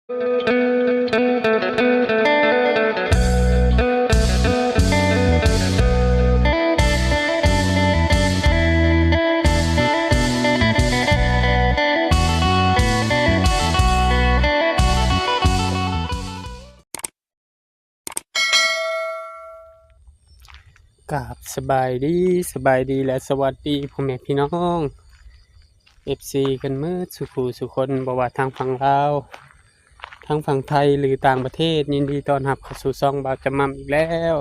ກາບສະບາຍດີ, ສະບາຍດີ ແລະ ສະຫວັດດີພໍ່ແມ່ພີ່ນ້ອງ ເອັຟຊີ ກັນໝົດສູ່ຜູ້ສູ່ຄົນ, ບໍ່ວ່າທາງຝັ່ງລາວ, ທາງຝັ່ງໄທ ຫຼື ຕ່າງປະເທດ, ຍິນດີຕ້ອນຮັບເຂົ້າສູ່ຊ່ອງບ່າວຈະໝ່ຳອີກແລ້ວ.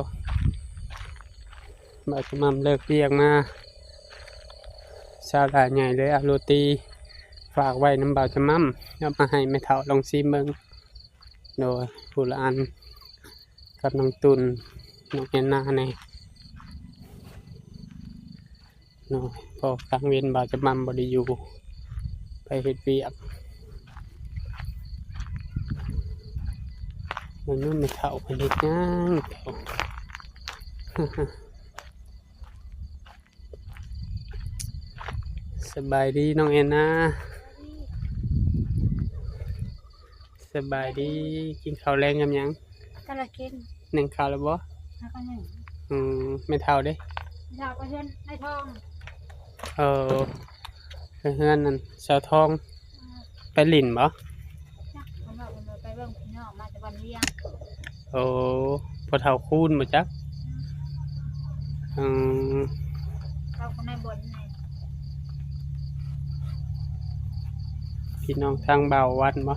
ບ່າວຈະໝ່ຳເລີກວຽກມາເຊົ້າຫຼາຍໃຫຍ່ເລີຍ, ເອົາໂຣຕີຝາກໄວ້ນຳບ່າວຈະໝ່ຳ, ເອົາມາໃຫ້ແມ່ເຖົ້າລອງຊີມເບິ່ງ. ໂດຍ ຜູ້ລະອັນ ກັບນ້ອງຕຸ່ນ ນ້ອງແອນນາແດ່. ໂດຍ ເພາະກາງເວັນບ່າວຈະໝ່ຳບໍ່ໄດ້ຢູ່ ໄປເຮັດວຽກ. ມັນຍັງໄມ່ເຖົ້າເພິ່ນເຮັດຫຍັງ. ສະບາຍດີນ້ອງແອນນາ. ສະບາຍດີ. ກິນເຂົ້າແລງກັບຫຍັງ? ກະລະກິນ. ໜຶ້ງເຂົ້າແລ້ວບໍ່? ເຮົາກະໜຶ້ງ. ອືມ ແມ່ເຖົ້າເດ້? ແມ່ເຖົ້າໄປເຮືອນນາຍທອງ. ເອີ ໄປເຮືອນນັ້ນສາວທອງ. ເອີ ໄປຫຼິ້ນບໍ່? ຈັກ ເພິ່ນວ່າເພິ່ນວ່າໄປເບິ່ງພີ່ນ້ອງມາແຕ່ບ້ານວຽງ. ໂອ້ ພໍ່ເຖົ້າຄູນບໍ່ຈັກ? ອືມ ອືມ ເຂົາກໍໃນບ່ອນໃນ ພີ່ນ້ອງທາງບ່າວວັນບໍ່?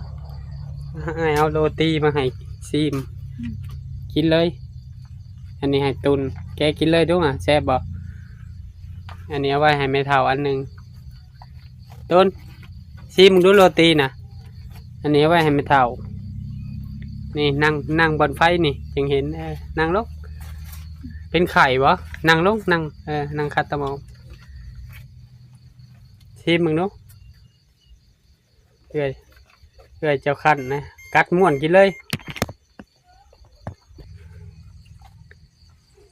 ອ້າຍເອົາໂຣຕີມາໃຫ້ຊີມ. ອືມ ກິນເລີຍ. ອັນນີ້ໃຫ້ຕຸ່ນ ແກະກິນເລີຍດູ ແຊບບໍ່? ອັນນີ້ເອົາໄວ້ໃຫ້ແມ່ເຖົ້າອັນໜຶ່ງ. ຕຸ່ນ ຊີມເບິ່ງດູໂຣຕີນະ. ອັນນີ້ເອົາໄວ້ໃຫ້ແມ່ເຖົ້າ. ນີ້ ນັ່ງ ນັ່ງບ່ອນໄຟນີ້ ຈຶ່ງເຫັນ. ເອີ ນັ່ງລົງ. ເປັນໄຂ້ບໍ່? ນັ່ງລົງ ນັ່ງ ເອີ ນັ່ງຂັດຕະໝອງ. ຊີມເບິ່ງດູ. ເອື້ອຍ ເອື້ອຍເຈົ້າຄັນນະ ກັດມ້ວນກິນເລີຍ.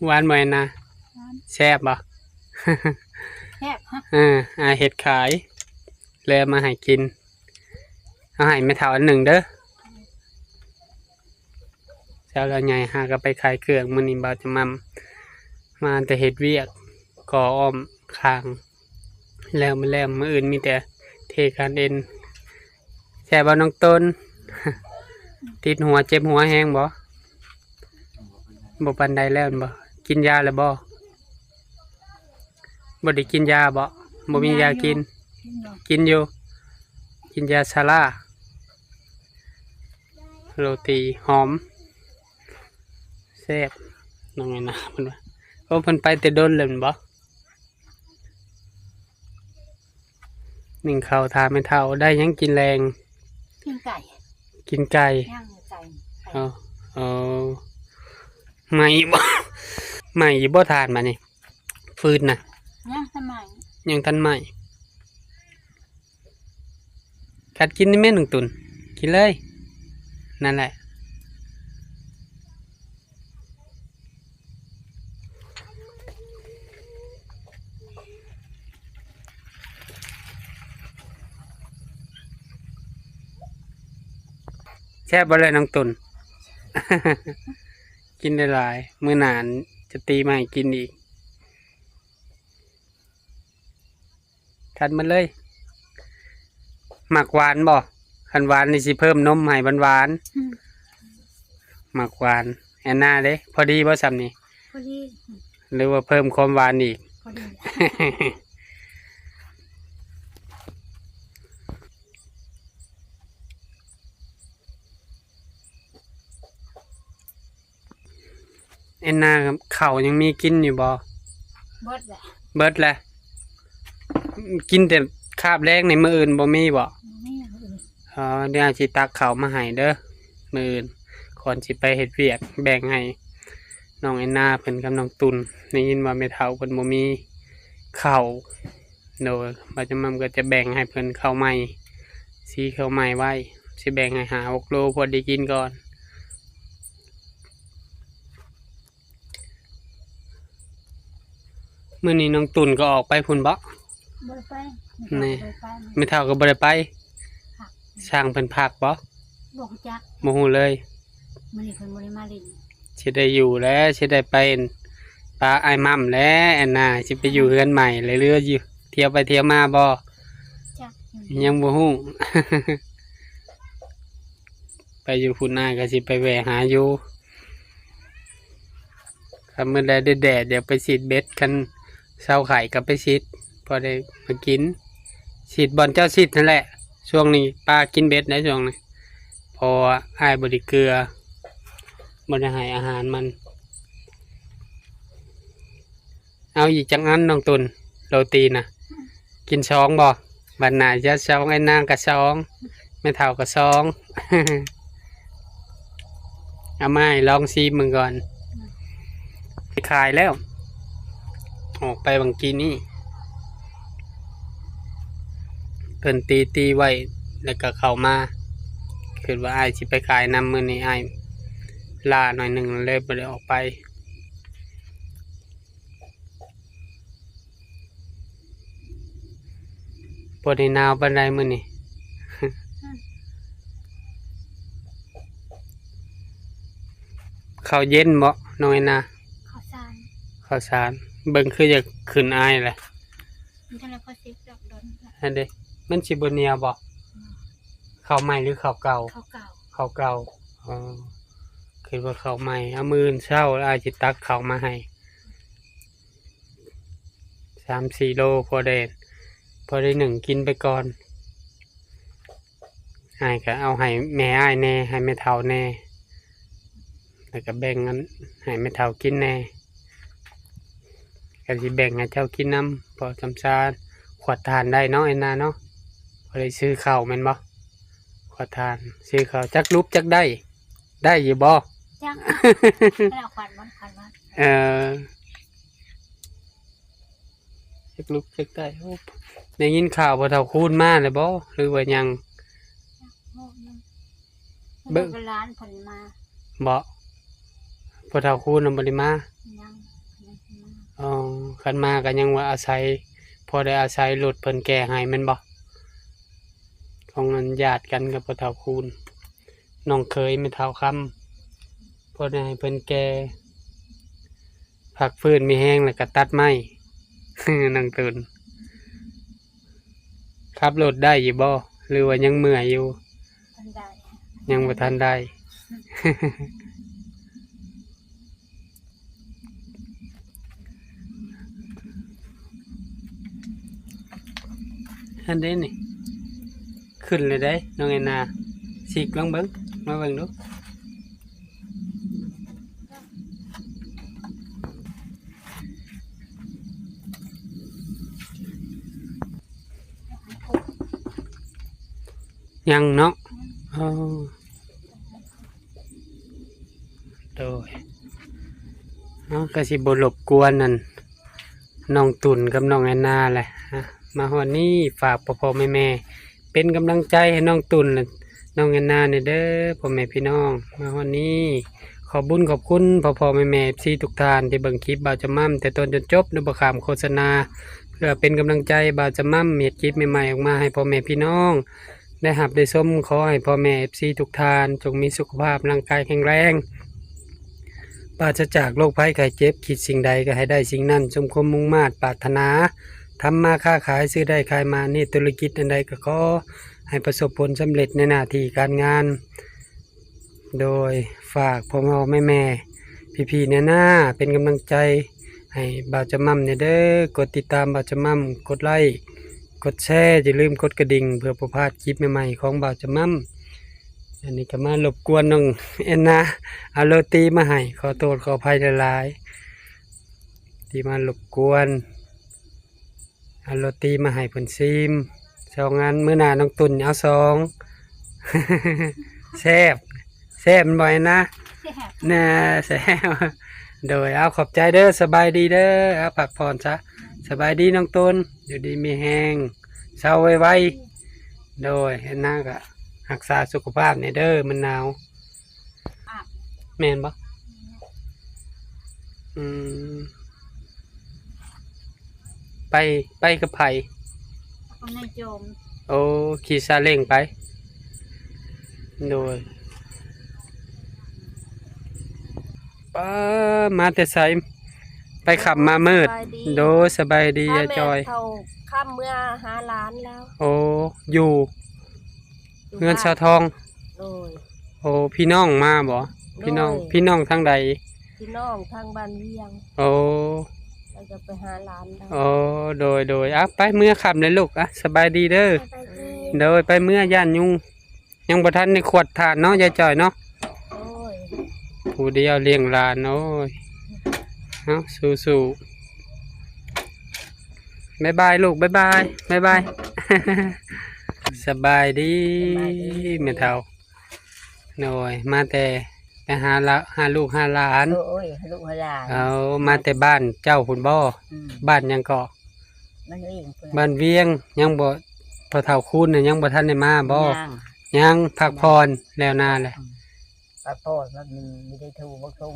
ຫວານບໍ່ແອນນາ? ຫວານ. ແຊບບໍ່? ແຊບຮະ. ເອີ ອ້າຍເຮັດຂາຍ ເລີຍເອົາມາໃຫ້ກິນ. ເອົາໃຫ້ແມ່ເຖົ້າອັນໜຶ່ງເດີ. ເຊົ້າລາວໃຫຍ່ຫາກໍໄປຂາຍເຄື່ອງ. ມື້ນີ້ບ່າວຈະໝ່ຳມາແຕ່ເຮັດວຽກ ກໍອ້ອມຂ້າງ ແລ້ວ ແລ້ວ ມື້ອື່ນມີແຕ່ເທຄານເອັນ. ແຊບບໍ່ນ້ອງຕົ້ນ? ຕິດຫົວ ເຈັບຫົວແຮງບໍ່? ບໍ່ປານໃດແລ້ວແມ່ນບໍ່? ກິນຢາແລ້ວບໍ່? ບໍ່ໄດ້ກິນຢາບໍ່? ບໍ່ມີຢາກິນ. ກິນຢູ່ ກິນຢູ່ ກິນຢາຊາລາ. ໂຣຕີຫອມ ແຊບ ນ້ອງແອນນາເພິ່ນວ່າ. ໂອ້ ເພິ່ນໄປແຕ່ດົນແລ້ວແມ່ນບໍ່? ໜຶ້ງເຂົ້າຖ້າແມ່ເຖົ້າ. ໄດ້ຫຍັງກິນແລງ? ກິນໄກ່. ກິນໄກ່. ຍ່າງໃສ່ໄກ່. ເອີ ເອີ ໄໝ້ບໍ່? ໄໝ້ຢູ່ບໍ່ຖ່ານບາດນີ້? ຟືນນະ ຍັງທັນໄໝ້ ຍັງທັນໄໝ້. ກັດກິນນີ້ແມ່ນ້ອງຕຸ່ນ ກິນເລີຍ. ນັ້ນແຫຼະ ແຊບບໍ່ລະນ້ອງຕຸ່ນ? ກິນຫຼາຍໆ ມື້ໜ້າຈະຕີມາໃຫ້ກິນອີກ. ກັດໝົດເລີຍ. ມັກຫວານບໍ່? ຄັນຫວານນີ້ຊິເພີ່ມນົມໃຫ້ຫວານໆ. ອືມ ມັກຫວານ. ແອນນາເດ້ ພໍດີບໍ່ຊ່ຳນີ້? ພໍດີ. ຫຼືວ່າເພີ່ມຄວາມຫວານອີກ? ພໍດີ. ແອນນາ ເຂົ້າຍັງມີກິນຢູ່ບໍ່? ເບິດແຫຼະ ເບິດແຫຼະ. ກິນແຕ່ຄາບແລງນີ້ ມື້ອື່ນບໍ່ມີບໍ່? ບໍ່ມີມື້ອື່ນ. ອໍ ດຽວຊິຕັກເຂົ້າມາໃຫ້ເດີ ມື້ອື່ນ ກ່ອນຊິໄປເຮັດວຽກ ແບ່ງໃຫ້ນ້ອງແອນນາເພິ່ນກັບນ້ອງຕຸ່ນ. ໄດ້ຍິນວ່າແມ່ເຖົ້າເພິ່ນບໍ່ມີເຂົ້າ. ໂດຍ ບ່າວຈຳໝ່ຳກໍຈະແບ່ງໃຫ້ເພິ່ນເຂົ້າໃໝ່ ສີເຂົ້າໃໝ່ໄວ້ ຊິແບ່ງໃຫ້ຫ້າຫົກໂລ ພໍໄດ້ກິນກ່ອນ. ມື້ນີ້ນ້ອງຕຸ່ນກໍອອກໄປພຸ້ນເບາະ? ບໍ່ໄດ້ໄປ. ນີ້ ແມ່ເຖົ້າກໍບໍ່ໄດ້ໄປ. ຊ່າງເພິ່ນພັກເບາະ? ບໍ່ຮູ້ຈັກ ບໍ່ຮູ້ເລີຍ. ມື້ນີ້ເພິ່ນບໍ່ໄດ້ມາຫຼິ້ນ ຊິໄດ້ຢູ່ແຫຼະ ຊິໄດ້ໄປປະອ້າຍໝ່ຳແຫຼະ ແອນນາ ຊິໄປຢູ່ເຮືອນໃໝ່ແຫຼະ ຫຼືວ່າຢູ່ ທ່ຽວໄປທ່ຽວມາບໍ່? ຈັກ ຍັງບໍ່ຮູ້. ໄປຢູ່ພຸ້ນ ອ້າຍກໍຊິໄປແວ່ຫາຢູ່. ຄັນມື້ໃດແດດໆ ຢາກໄປສີດເບັດ ຄັນເຊົາໄຂ້ກໍໄປສີດ ພໍໄດ້ມາກິນ. ສີດບ່ອນເຈົ້າສີດຫັ້ນແຫຼະ. ຊ່ວງນີ້ປາກິນເບັດໄດ໋ ຊ່ວງນີ້ ເພາະວ່າອ້າຍບໍ່ໄດ້ເກືອ ບໍ່ໄດ້ໃຫ້ອາຫານມັນ. ເອົາອີກຈັກອັນນ້ອງຕຸນ ໂລຕີນະ? ກິນສອງບໍ່? ບັດໜ້າຈະສອງ ໄອ້ນາງກໍສອງ ແມ່ເຖົ້າກໍສອງ. ເອົາມາໃຫ້ລອງຊີມເບິ່ງກ່ອນ. ໄປຂາຍແລ້ວ ອອກໄປຫວ່າງກີ້ນີ້ ເພິ່ນຕີຕີໄວ້ ແລ້ວກໍເຂົ້າມາ. ຄິດວ່າອ້າຍຊິໄປຂາຍນຳ ມື້ນີ້ອ້າຍລ້າໜ້ອຍໜຶ່ງ ເລີຍບໍ່ໄດ້ອອກໄປ. ບໍ່ໄດ້ໜາວປານໃດມື້ນີ້. ເຂົ້າເຢັນບໍ່ນ້ອງແອນນາ? ເຂົ້າສານ ເຂົ້າສານ. ເບິ່ງຄືຢາກຂຶ້ນອາຍແຫຼະ. ມັນທັນໄດ້ພໍຊິດອກດົນ ຫັ້ນເດ ມັນຊິບໍ່ໜຽວບໍ່? ອືມ ເຂົ້າໃໝ່ຫຼືເຂົ້າເກົ່າ? ເຂົ້າເກົ່າ ເຂົ້າເກົ່າ. ອໍ ຄິດວ່າເຂົ້າໃໝ່. ເອົາ ມື້ອື່ນເຊົ້າອ້າຍຊິຕັກເຂົ້າມາໃຫ້ ສາມສີ່ໂລ ພໍໄດ້ ພໍໄດ້ໜຶ້ງກິນໄປກ່ອນ. ອ້າຍກໍເອົາໃຫ້ແມ່ອ້າຍແດ່ ໃຫ້ແມ່ເຖົ້າແດ່ ແລ້ວກໍແບ່ງອັນໃຫ້ແມ່ເຖົ້າກິນແດ່ ກໍຊິແບ່ງໃຫ້ເຈົ້າກິນນຳ ພໍຊ່ຳຊາ ຂວດຖ່ານໄດ້ເນາະ ແອນນາເນາະ. ບໍ່ໄດ້ຊື້ເຂົ້າແມ່ນບໍ່? ຂວດຖ່ານ ຊື້ເຂົ້າ ຈັກຫຼຸບຈັກໄດ້ ໄດ້ຢູ່ບໍ່? ຈັກ ແລ້ວຂວັນມັນ ຂວັນມັນ ເອີ ຈັກລຸກຈັກໄດ້. ໂອ້ ໄດ້ຍິນຂ່າວພໍ່ເຖົ້າຄູນມາແລ້ວບໍ່ ຫຼືວ່າຍັງ? ເບິ່ງ ເບິ່ງຫຼານເພິ່ນມາ. ບໍ່ ພໍ່ເຖົ້າຄູນນະບໍ່ໄດ້ມາ? ຍັງ ຍັງບໍ່ມາ. ອໍ ຄັນມາກໍຍັງວ່າອາໄສ ພໍໄດ້ອາໄສລົດເພິ່ນແກ່ໃຫ້ແມ່ນບໍ່? ຂອງອັນຍາດກັນກັບພໍ່ເຖົ້າຄູນ ນ້ອງເຂີຍແມ່ເຖົ້າຄຳ ພໍໄດ້ໃຫ້ເພິ່ນແກ່ ພັກຟື້ນມີແຮງແລ້ວກໍຕັດໄມ້. ນາງຕຸນ ຂັບລົດໄດ້ຢູ່ບໍ່ ຫຼືວ່າຍັງເມື່ອຍຢູ່? ທັນໄດ້ ຍັງບໍ່ທັນໄດ້. ຫັ້ນເດ້ນີ້ ຂຶ້ນເລີຍເດ້ນ້ອງແອນນາ ສີກລອງເບິ່ງ ມາເບິ່ງດູ. ຍັງເນາະ ອໍ ໂດຍ ເນາະ ກໍຊິບໍ່ລົບກວນອັນ ນ້ອງຕຸນກັບນ້ອງແອນນາແຫຼະ. ມາຮອດນີ້ຝາກພໍ່ໆແມ່ໆ ເປັນກຳລັງໃຈໃຫ້ນ້ອງຕຸນ ແລະ ນ້ອງແອນນາແດ່ເດີ ພໍ່ແມ່ພີ່ນ້ອງ. ມາຮອດນີ້ ຂອບບຸນຂອບຄຸນພໍ່ໆແມ່ໆ ເອັຟຊີ ທຸກທ່ານທີ່ເບິ່ງຄລິບບ່າວຈະໝ່ຳແຕ່ຕົ້ນຈົນຈົບ ໂດຍບໍ່ຂ້າມໂຄສະນາ ເພື່ອເປັນກຳລັງໃຈບ່າວຈະໝ່ຳເຮັດຄລິບໃໝ່ໆອອກມາໃຫ້ພໍ່ແມ່ພີ່ນ້ອງໄດ້ຮັບໄດ້ຊົມ. ຂໍໃຫ້ພໍ່ແມ່ ເອັຟຊີ ທຸກທ່ານ ຈົ່ງມີສຸຂະພາບຮ່າງກາຍແຂງແຮງ ປາສະຈາກໂລກໄພໄຂ້ເຈັບ, ຄິດສິ່ງໃດກໍໃຫ້ໄດ້ສິ່ງນັ້ນ ສົມຄວາມມຸ່ງມາດປາດຖະໜາ, ທຳມາຄ້າຂາຍ, ຊື້ໄດ້ຂາຍມານ, ເຮັດທຸລະກິດອັນໃດກໍຂໍໃຫ້ປະສົບຜົນສຳເລັດໃນໜ້າທີ່ການງານ. ໂດຍ ຝາກພໍ່ໆແມ່ໆ ພີ່ໆນານາ ເປັນກຳລັງໃຈໃຫ້ບ່າວຈະໝ່ຳແດ່ເດີ, ກົດຕິດຕາມບ່າວຈະໝ່ຳ, ກົດໄລ້ ກົດແຊ, ຢ່າລືມກົດກະດິ່ງ ເພື່ອບໍ່ພາດຄລິບໃໝ່ໆຂອງບ່າວຈະໝ່ຳ. ອັນນີ້ກໍມາລົບກວນນ້ອງແອນນາ ເອົາໂລຕີມາໃຫ້ ຂໍໂທດຂໍອະໄພຫຼາຍໆ ທີ່ມາລົບກວນ. ເອົາໂລຕີມາໃຫ້ເພິ່ນຊີມສອງອັນ, ມື້ໜ້ານ້ອງຕຸ່ນເອົາສອງ. ແຊບ ແຊບແມ່ນບໍ່ແອນນາ? ແຊບ ນາ ແຊບ. ໂດຍ ເອົາ ຂອບໃຈເດີ, ສະບາຍດີເດີ, ເອົາ ພັກຜ່ອນຊະ. ສະບາຍດີນ້ອງຕຸ່ນ, ຢູ່ດີມີແຮງ, ເຊົາໄວໆ. ໂດຍ ແອນນາກໍຮັກສາສຸຂະພາບແດ່ເດີ, ມັນໜາວ. ແມ່ນບໍ່? ອືມ ໄປ ໄປກັບໃຜ? ກັບນາຍໂຈມ. ໂອ້ ຂີ່ຊາເລ້ງໄປ. ໂດຍ ປ້າ ມາແຕ່ໃສ? ໄປຄ່ຳມາມືດ. ສະບາຍດີ. ໂດຍ ສະບາຍດີ ອາຈອຍ. ພາແມ່ເຖົ້າຄຳເມືອຫາຫຼານແລ້ວ. ໂອ້ ຢູ່ ຢູ່ເຮືອນສາວທອງ. ໂດຍ. ໂອ້ ພີ່ນ້ອງມາບໍ? ໂດຍ. ພີ່ນ້ອງ ພີ່ນ້ອງທາງໃດ? ພີ່ນ້ອງທາງບ້ານວຽງ. ໂອ້ ແລ້ວກໍໄປຫາຫຼານແລ້ວ. ໂອ້ ໂດຍ ໂດຍ. ອ່ະ ໄປເມືອຄ່ຳເລີຍລູກ. ອ່ະ ສະບາຍດີເດີ. ສະບາຍດີ. ໂດຍ ໄປເມືອ ຢ້ານຍຸງ. ຍັງບໍ່ທັນໄດ້ຂວດຖ່ານເນາະ ຍາຍຈ່ອຍເນາະ. ໂອ້ຍ ຜູ້ດຽວລ້ຽງຫຼານ. ໂອ້ຍ ເອົາ ສູ້ໆ. ບາຍບາຍລູກ ບາຍບາຍ ບາຍບາຍ. ສະບາຍດີ ສະບາຍດີ ແມ່ເຖົ້າ. ໂດຍ ມາແຕ່ໄປຫາລະ ຫາລູກຫາຫຼານ. ໂອ້ຍ ລູກຫາຫຼານ. ເອົາ ມາແຕ່ບ້ານເຈົ້າພຸ້ນບໍ? ອືມ. ບ້ານຫຍັງເກາະ? ບ້ານວຽງພຸ້ນ. ບ້ານວຽງ. ຍັງບໍ່ ພໍ່ເຖົ້າຄູນນະ ຍັງບໍ່ທັນໄດ້ມາບໍ? ຍັງ ຍັງ ພັກຜ່ອນແລ້ວນາແຫຼະ. ອືມ ພັກຜ່ອນ ມັນມີໄດ້ໂທບັກຊົງ.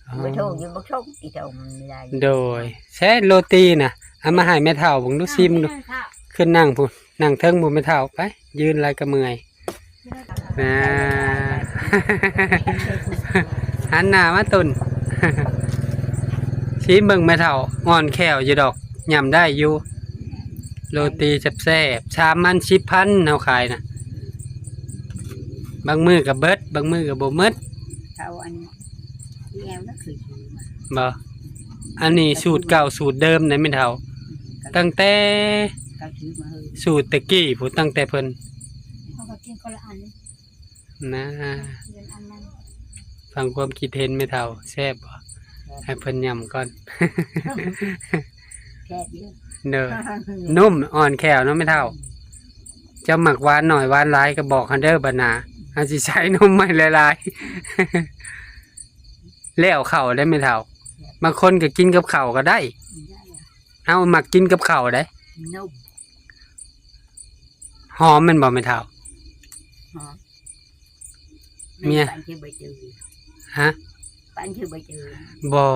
ອໍ ໄດ້ໂທຢູ່ບັກຊົງ ອີ່ເຈົ້າມັນໄດ້. ໂດຍ ແຊໂລຕີນະ ເອົາມາໃຫ້ແມ່ເຖົ້າເບິ່ງດູ ຊີມດູ. ຂຶ້ນນັ່ງພຸ້ນ ນັ່ງເທິງພຸ້ນແມ່ເຖົ້າ. ໄປ ຢືນຫຼາຍກໍເມື່ອຍ. ນາ ຫັນໜ້າມາຕຸນ. ຊີມເບິ່ງແມ່ເຖົ້າ ອ່ອນແຂ້ວຢູ່ດອກ ຫຍ້ຳໄດ້ຢູ່. ໂລຕີແຊບໆ ສາມອັນສິບພັນ ເຮົາຂາຍນະ. ບາງມື້ກໍເບິດ ບາງມື້ກໍບໍ່ໝົດ. ເຂົາອັນ ແລ້ວນະ ຄື ບໍ່ ອັນນີ້ສູດເກົ່າສູດເດີມນະແມ່ເຖົ້າ. ອືມ ຕັ້ງແຕ່ ເຂົາຊື້ມາເຮີ້ຍ ສູດແຕ່ກີ້ພຸ້ນ ຕັ້ງແຕ່ເພິ່ນ ເຮົາກໍກິນຄົນລະອັນ. ນະ ເປັນອັນນັ້ນ. ຟັງຄວາມຄິດເຫັນແມ່ເຖົ້າ ແຊບບໍ່? ແຊບ. ໃຫ້ເພິ່ນຫຍ້ຳກ່ອນ. ແຊບຢູ່. ເດີ ນຸ້ມ ອ່ອນແຂ້ວເນາະແມ່ເຖົ້າ. ເຈົ້າມັກຫວານໜ້ອຍຫວານຫຼາຍກໍບອກເຮົາເດີ ບັດໜ້າເຮົາຊິໃສ່ນົມໃຫ້ຫຼາຍໆ. ແລ້ວເຂົ້າໄດ້ແມ່ເຖົ້າ ບາງຄົນກໍກິນກັບເຂົ້າກໍໄດ້. ເຮົາມັກກິນກັບເຂົ້າເດ້. ນຸ້ມ ຫອມແມ່ນບໍ່ແມ່ເຖົ້າ? ຫອມ. ເມຍ ປານຊື່ໃບເຕີຍ. ຮະ? ປານຊື່ໃບເຕີຍ. ບໍ່ ອື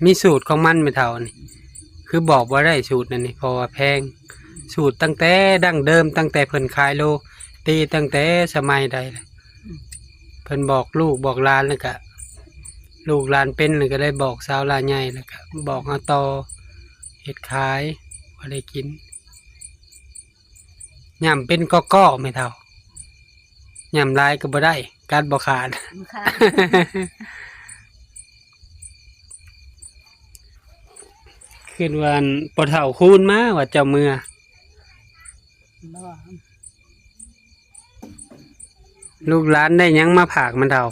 ມ ມີສູດຂອງມັນແມ່ເຖົ້ານີ້. ອືມ ຄືບອກບໍ່ໄດ້ສູດນັ້ນນີ້ ເພາະວ່າແພງ. ອືມ ສູດຕັ້ງແຕ່ດັ້ງເດີມ ຕັ້ງແຕ່ເພິ່ນຂາຍໂລຕີ ຕັ້ງແຕ່ສະໄໝໃດລະ. ອືມ ເພິ່ນບອກລູກບອກຫຼານ ແລ້ວກະລູກຫຼານເປັນ ແລ້ວກະໄດ້ບອກຊາວລາວໃຫຍ່ ແລ້ວກະບອກເຮົາຕໍ່ເຮັດຂາຍ ພໍໄດ້ກິນ. ຫຍ້ຳເປັນເກາະໆ ແມ່ເຖົ້າ ຫຍ້ຳຫຼາຍກໍບໍ່ໄດ້ ກັດບໍ່ຂາດ. ມັນຂາດ. ຄືວ່າອັນ ພໍ່ເຖົ້າຄູນມາວ່າເຈົ້າເມືອ. ບໍ່ ລູກຫຼານໄດ້ຫຍັງມາຝາກແມ່ເຖົ້າ?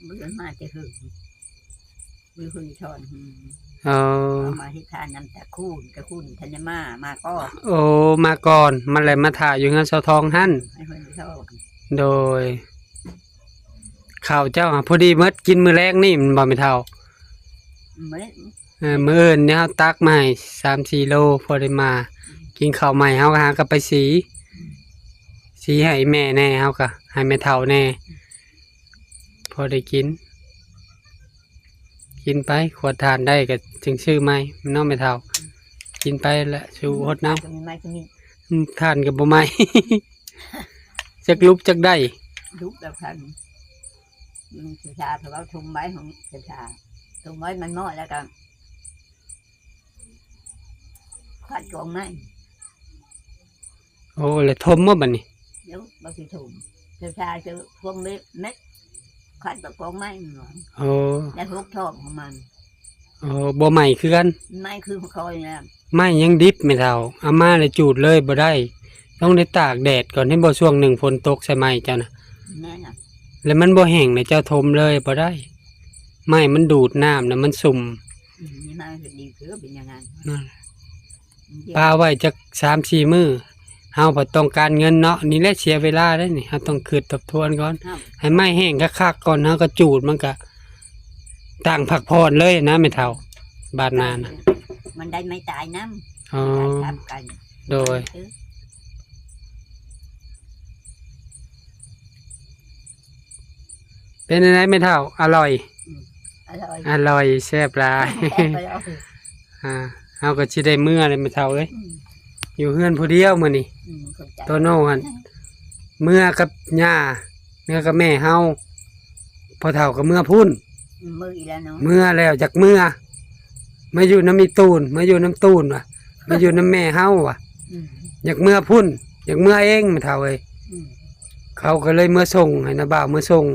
ບໍ່ໄດ້ມາແຕ່ເຫິງ. ມີຄົນສອນ. ເອີ ເອົາມາເຮັດທານນຳຕາຄູນ, ຕາຄູນທັນໄດ້ມາ, ມາກ່ອນ. ໂອ້ ມາກ່ອນ, ມາແລ້ວມາຖ້າຢູ່ເຮືອນສາວທອງຫັ້ນ. ໃຫ້ເພິ່ນສອນ. ໂດຍ. ເຂົ້າເຈົ້າຫາພໍດີໝົດ, ກິນມື້ແລງນີ້ແມ່ນບໍ່ແມ່ເຖົ້າ? ມື້ ເອີ ມື້ອື່ນນີ້ເຮົາຕັກມາໃຫ້ສາມສີ່ໂລ ພໍໄດ້ມາ. ກິນເຂົ້າໃໝ່ເຮົາກໍຫາກັບໄປສີ, ສີໃຫ້ແມ່ແດ່, ເຮົາກໍໃຫ້ແມ່ເຖົ້າແດ່. ພໍໄດ້ກິນ, ກິນໄປ, ຂວດຖ່ານໄດ້ກໍຈຶ່ງຊື້ໃໝ່ເນາະແມ່ເຖົ້າ. ກິນໄປລະສູ້ຫົດນ້ຳ. ອືມ ຖ່ານກໍບໍ່ໄໝ້. ຈັກລຸບຈັກໄດ້. ລຸບແລ້ວຄັນ ອືມ ຊາ ເຂົາເວົ້າຖົມໄວ້ຂອງຊາ ຖົມໄວ້ມັນໝົດແລ້ວກໍ ຄວັນກອງໄມ້. ໂອ້ ແລ້ວຖົມບໍ່ບັດນີ້? ໂອ້ ບໍ່ຊິຖົມ, ເຈົ້າຊາຍເຈົ້າພວງເມັດ ຄວັນກໍກອງໄມ້. ໂອ້ ແລ້ວຫົກທ້ອງຂອງມັນ. ໂອ້ ບໍ່ໄໝ້ຄືກັນ? ໄໝ້ຄືຂອງຂ້ອຍນະ. ໄມ້ຍັງດິບແມ່ເຖົ້າ, ເອົາມາແລ້ວຈູດເລີຍບໍ່ໄດ້, ຕ້ອງໄດ້ຕາກແດດກ່ອນ. ເຫັນບໍ່ ຊ່ວງໜຶ່ງຝົນຕົກໃສ່ໄມ້ເຈົ້ານະ? ແມ່ນນະ. ແລ້ວມັນບໍ່ແຫ້ງນະ, ເຈົ້າຖົມເລີຍບໍ່ໄດ້, ໄມ້ມັນດູດນ້ຳນະ, ມັນຊຸ່ມ. ອືມ ນີ້ມາເຮັດດີຄືເປັນຢ່າງນັ້ນ. ນັ້ນ ປະໄວ້ຈັກສາມສີ່ມື້, ເຮົາພັດຕ້ອງການເງິນເນາະ. ນີ້ແຫຼະເສຍເວລາເດ້ນີ້, ເຮົາຕ້ອງຄິດທົບທວນກ່ອນ. ໃຫ້ໄມ້ແຫ້ງຄັກໆກ່ອນ, ເຮົາກໍຈູດ, ມັນກໍຕັ້ງພັກຜ່ອນເລີຍນະແມ່ເຖົ້າ, ບາດໜ້ານະ. ມັນໄດ້ໄມ້ຕາຍນຳ. ອໍ ໄດ້ທັບກັນ. ໂດຍ. ເປັນຈັ່ງໃດແມ່ເຖົ້າ? ອະລ່ອຍ? ອືມ ອະລ່ອຍ. ອະລ່ອຍ ແຊບຫຼາຍ. ແຊບຫຼາຍ. ອ່າ ເຮົາກໍຊິໄດ້ເມືອແລ້ວແມ່ເຖົ້າເອີຍ. ອືມ ຢູ່ເຮືອນຜູ້ດຽວມື້ນີ້. ອືມ ຂອບໃຈ. ໂຕໂນ່ຫັ້ນ ເມືອກັບຍ່າ ເມືອກັບແມ່ເຮົາ ພໍ່ເຖົ້າກໍເມືອພຸ້ນ ເມືອອີກແລ້ວເນາະ ເມືອແລ້ວ ຢາກເມືອ ມາຢູ່ນຳອີ່ຕູນ ມາຢູ່ນຳຕູນວ່າ ມາຢູ່ນຳແມ່ເຮົາວ່າ ອືມ ຢາກເມືອພຸ້ນ ຢາກເມືອເອງ ແມ່ເຖົ້າເອີຍ ອືມ ເຂົາກໍເລີຍເມືອສົ່ງ ໃຫ້ນ້າບ່າວເມືອສົ່ງ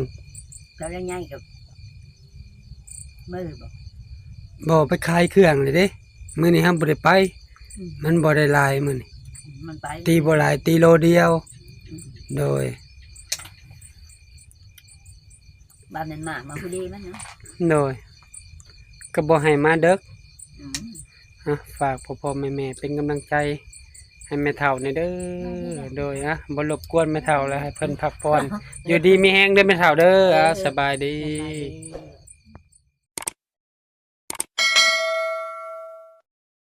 ແລ້ວໃຫຍ່ກໍເມືອບໍ່? ບໍ່ ໄປຂາຍເຄື່ອງແລ້ວເດ້ ມື້ນີ້ເຮົາບໍ່ໄດ້ໄປ ອືມ ມັນບໍ່ໄດ້ຫຼາຍມື້ນີ້ ມັນໄປ ຕີບໍ່ຫຼາຍ ຕີໂລດຽວ ອືມ ໂດຍ ບາດແມ່ນໝາກມາພໍດີມັນເນາະ ໂດຍ ກໍບໍ່ໃຫ້ມາເດິກ ອືມ ອ່ະ ຝາກພໍ່ໆແມ່ໆເປັນກຳລັງໃຈໃຫ້ແມ່ເຖົ້າແດ່ເດີ ໂດຍ ອ່ະ ບໍ່ລົບກວນແມ່ເຖົ້າແລ້ວ ໃຫ້ເພິ່ນພັກຜ່ອນ ຢູ່ດີມີແຮງເດີແມ່ເຖົ້າເດີ ອ່ະ ສະບາຍດີ ສະບາຍດີ.